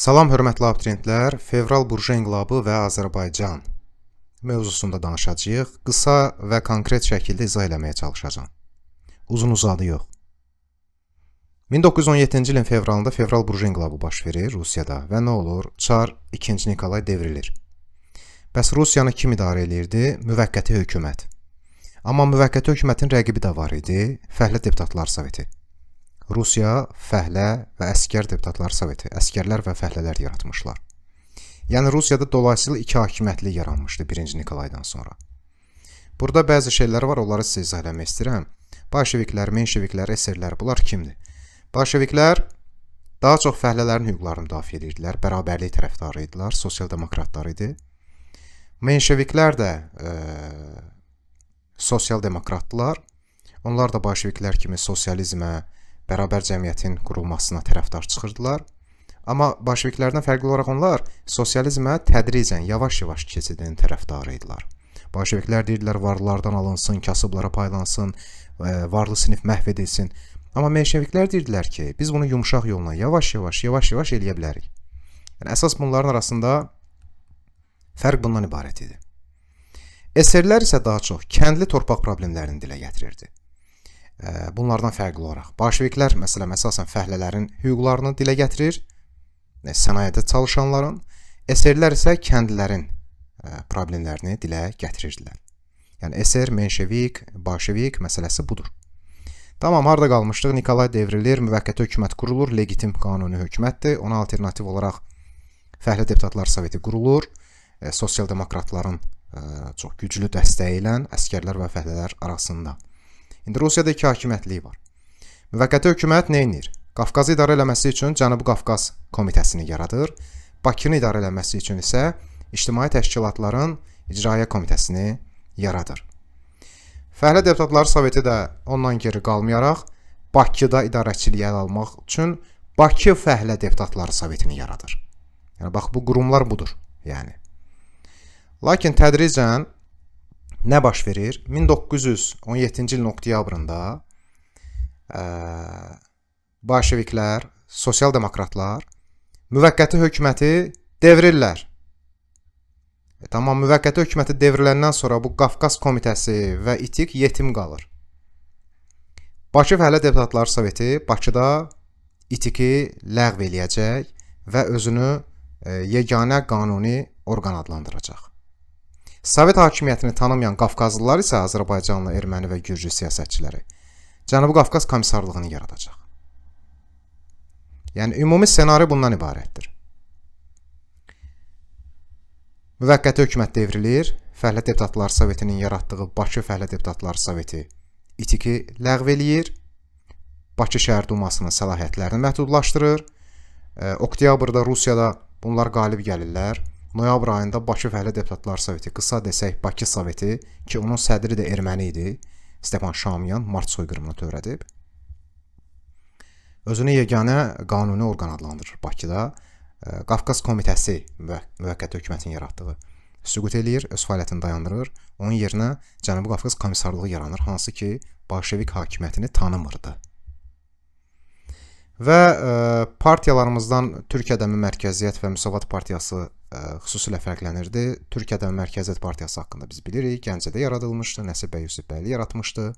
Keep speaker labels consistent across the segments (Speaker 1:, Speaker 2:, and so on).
Speaker 1: Salam hörmətli abituriyentlər, Fevral burja inqilabı və Azərbaycan mövzusunda danışacağıq. Qısa və konkret şəkildə izah eləməyə çalışacağam. Uzun uzadı yox. 1917-ci ilin fevralında Fevral burja inqilabı baş verir Rusiyada və nə olur? Çar 2-ci Nikolay devrilir. Bəs Rusiyanı kim idarə eləyirdi? Müvəqqəti hökumət. Amma müvəqqəti hökumətin rəqibi də var idi, Fəhlə Deputatlar Soveti. Rusiya Fəhlə və Əskər Deputatlar Soveti, əskərlər və fəhlələr yaratmışlar. Yəni Rusiyada dolayısıyla iki hakimiyyətlik yaranmışdı 1-ci Nikolaydan sonra. Burada bəzi şeylər var, onları sizə izah eləmək istəyirəm. Bolşeviklər, menşeviklər, eserlər, bunlar kimdir? Bolşeviklər daha çox fəhlələrin hüquqlarını müdafiə edirdilər, bərabərlik tərəfdarı idilər, sosial-demokratlar idi. Menşeviklər də sosial-demokratdılar. Onlar da bolşeviklər kimi sosializmə, bərabər cəmiyyətin qurulmasına tərəfdar çıxırdılar. Amma bolşeviklərdən fərqli olaraq onlar sosializmə tədricən, yavaş-yavaş keçidin tərəfdarı idilər. Bolşeviklər deyirdilər varlılardan alınsın, kasıblara paylansın, varlı sinif məhv edilsin. Amma menşeviklər deyirdilər ki, biz bunu yumşaq yolla yavaş-yavaş, yavaş-yavaş eləyə bilərik. Yəni əsas bunların arasında fərq bundan ibarət idi. Eserlər isə daha çox kəndli torpaq problemlərini dilə gətirirdi. Bunlardan fərqli olaraq bolşeviklər məsələn əsasən fəhlələrin hüquqlarını dilə gətirir, sənayedə çalışanların, eserlər isə kəndlilərin problemlərini dilə gətirirdilər. Yəni eser, menşevik, bolşevik məsələsi budur. Tamam, harda qalmışdıq? Nikolay devrilir, müvəqqəti hökumət qurulur, legitim qanuni hökumətdir. Ona alternativ olaraq Fəhlə Deputatlar Soveti qurulur. Sosial-demokratların çox güclü dəstəyi ilə əskərlər və fəhlələr arasında. İndi Rusiyada iki hakimiyyətlik var. Müvəqqəti hökumət nə edir? Qafqazı idarə eləməsi üçün Cənubi Qafqaz Komitəsini yaradır. Bakını idarə eləməsi üçün isə İctimai Təşkilatların İcraiyyə Komitəsini yaradır. Fəhlə Deputatlar Soveti də ondan geri qalmayaraq Bakıda idarəçiliyi ələ almaq üçün Bakı Fəhlə Deputatları Sovetini yaradır. Yəni bax bu qurumlar budur, yəni. Lakin tədricən nə baş verir? 1917-ci ilin oktyabrında bolşeviklər, sosial-demokratlar müvəqqəti hökuməti devrirlər. Tamam, müvəqqəti hökuməti devriləndən sonra bu Qafqaz Komitəsi və İTİK yetim qalır. Bakı Fəhlə Deputatlar Soveti Bakıda İTİK-i ləğv eləyəcək və özünü yeganə qanuni orqan adlandıracaq. Sovet hakimiyyətini tanımayan Qafqazlılar isə Azərbaycanlı, erməni və gürcü siyasətçiləri Cənubi Qafqaz komissarlığını yaradacaq. Yəni ümumi ssenari bundan ibarətdir. Müvəqqəti hökumət devrilir, Fəhlə Deputatlar Sovetinin yaratdığı Bakı Fəhlə Deputatlar Soveti İTİK-i ləğv eləyir, Bakı Şəhər Dumasının səlahiyyətlərini məhdudlaşdırır. Oktyabrda Rusiyada bunlar qalib gəlirlər. Noyabr ayında Bakı Fəhlə Deputatlar Soveti, qısa desək Bakı Soveti, ki onun sədri də erməni idi, Stepan Şamiyan mart soyqırımını törədib. Özünü yeganə qanuni orqan adlandırır Bakıda. Qafqaz Komitəsi müvəqqəti hökumətin yaratdığı süqut eləyir, öz fəaliyyətini dayandırır. Onun yerinə Cənubi Qafqaz Komissarlığı yaranır, hansı ki bolşevik hakimiyyətini tanımırdı. Və partiyalarımızdan Türk Ədəmi Mərkəziyyət və Müsavat Partiyası xüsusilə fərqlənirdi. Türk Ədəmi Mərkəziyyət Partiyası haqqında biz bilirik, Gəncədə yaradılmışdı, Nəsib bəy Yusifbəyli yaratmışdı.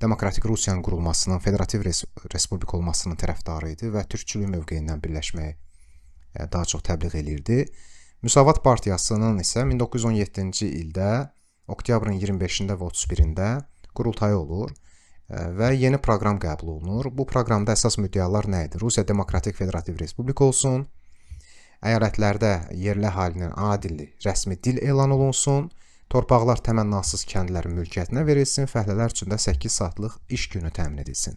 Speaker 1: Demokratik Rusiyanın qurulmasının, federativ respublika olmasının tərəfdarı idi və türkçülük mövqeyindən birləşməyi daha çox təbliğ eləyirdi. Müsavat Partiyasının isə 1917-ci ildə oktyabrın 25-də və 31-də qurultayı olur və yeni proqram qəbul olunur. Bu proqramda əsas müddəalar nə idi? Rusiya Demokratik Federativ Respublika olsun, əyalətlərdə yerli əhalinin ana dili rəsmi dil elan olunsun, torpaqlar təmənnasız kəndlərin mülkiyyətinə verilsin, fəhlələr üçün də 8 saatlıq iş günü təmin edilsin.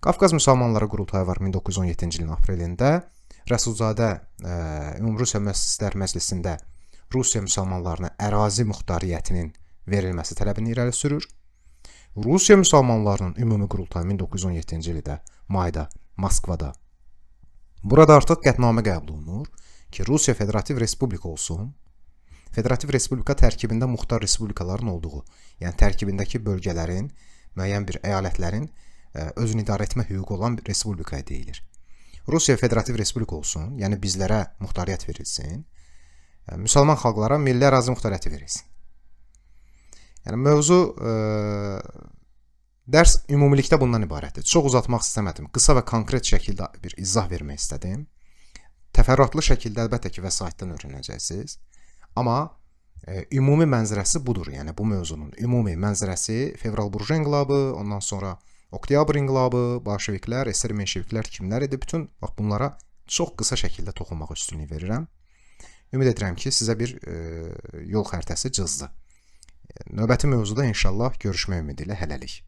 Speaker 1: Qafqaz Müsəlmanları qurultayı var 1917-ci ilin aprelində. Rəsulzadə Ümumrusiya Müəssislər Məclisində Rusiya müsəlmanlarına ərazi muxtariyyətinin verilməsi tələbini irəli sürür. Rusiya müsəlmanlarının ümumi qurultayı 1917-ci ildə mayda Moskvada. Burada artıq qətnamə qəbul olunur ki, Rusiya Federativ Respublika olsun. Federativ Respublika tərkibində muxtar respublikaların olduğu, yəni tərkibindəki bölgələrin, müəyyən bir əyalətlərin özünü idarə etmə hüququ olan bir respublikaya deyilir. Rusiya Federativ Respublika olsun, yəni bizlərə muxtariyyət verilsin. Müsəlman xalqlara milli ərazi muxtariyyəti verilsin. Yəni mövzu dərs ümumilikdə bundan ibarətdir. Çox uzatmaq istəmədim. Qısa və konkret şəkildə bir izah vermək istədim. Təfərrüatlı şəkildə əlbəttə ki, vəsaitdən öyrənəcəksiniz. Amma ümumi mənzərəsi budur. Yəni bu mövzunun ümumi mənzərəsi fevral burjua inqilabı, ondan sonra oktyabr inqilabı, bolşeviklər, SR menşeviklər kimlər idi? Bütün bax bunlara çox qısa şəkildə toxunmağa üstünlük verirəm. Ümid edirəm ki, sizə bir yol xəritəsi cızdı. Növbəti mövzuda inşallah görüşmək ümidi ilə hələlik.